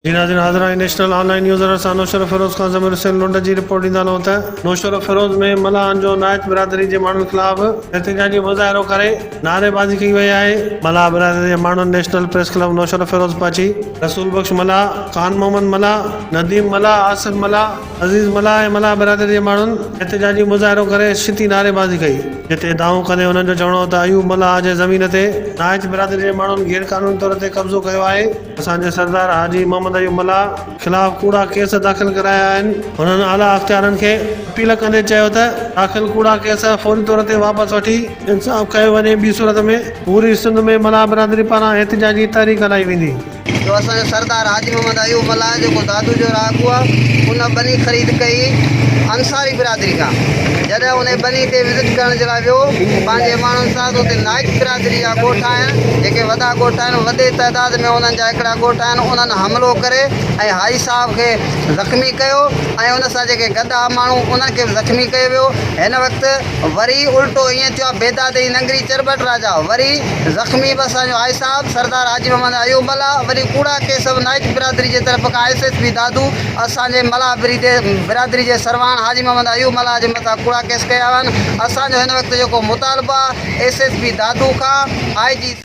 جي ناظرين حاضر آهيون نيشنل آن لائين نيوز سان نوشهروفيروز کان ضمير حسين لنڊ جي رپورٽ ڏيندا هلون ته نوشهروفيروز ۾ ملاحن جو نائچ برادري جي ماڻهن خلاف احتجاجي مظاهرو ڪري نعريبازي ڪئي وئي آهي. ملاح برادري جي ماڻهن نيشنل پريس ڪلب نوشهروفيروز پهچي رسول بخش ملاح، خان محمد ملاح، نديم ملاح، آصف ملاح، عزيز ملاح ۽ ملاح برادري جي ماڻهن احتجاجي مظاهرو ڪري ڇتي نعريبازي ڪئي، جتي دانهون ڪندي هنن جو چوڻ هو ته ايوب ملاح جي زمين تي نائچ برادري جي ماڻهن غيرقانوني طور تي قبضو ڪيو آهي. اسان جي سردار حاجي محمد ايوب ملاح خلاف ڪوڙا ڪيس داخل ڪرايا آهن. هنن اعليٰ اختيارن کي اپيل ڪندي چيو ته داخل ڪوڙا ڪيس فوري طور تي واپس وٺي انصاف ڪيو وڃي ٻي صورت ۾ پوري سنڌ ۾ ملاح برادري پاران احتجاجي تحريڪ هلائي ويندي. جو اسان جو سردار حاجي محمد ايوب ملاح جيڪو دادو جو رهاڪو آهي ان ٻني خريد ڪئي انصاري برادري کان جڏهن انهي ٻني تي وزٽ ڪرڻ جي لاء ويو پنهنجي ماڻهن سان ته اتي نائچ برادري جا ڳوٺ آهن جيڪي وڏا ڳوٺ آهن وڏي تعداد ۾ انهن جا هڪڙا ڳوٺ آهن انهن حملو ڪري ۽ حاجي صاحب کي زخمي ڪيو ۽ ان سان جيڪي گڏ ها ماڻهو انهن کي به زخمي ڪيو ويو هن وقت وري الٽو ائين ٿيو آهي بيدادي ننگري چرٻٽ راجا وري زخمي به اسان جو حاجي صاحب سردار حاجي محمد ايوب ملاح وري ڪوڙا ڪيس به نائچ برادري جي طرف کان ايس ايس پي دادو اسان جي ملاح برادري جي سرواڻ حاجي محمد ايوب ملاح جي مٿان ڪوڙا ڪيس ڪيا ويا آهن اسان جو هن وقت جيڪو مطالبو آهي ايس ايس پي دادو کان آء جي.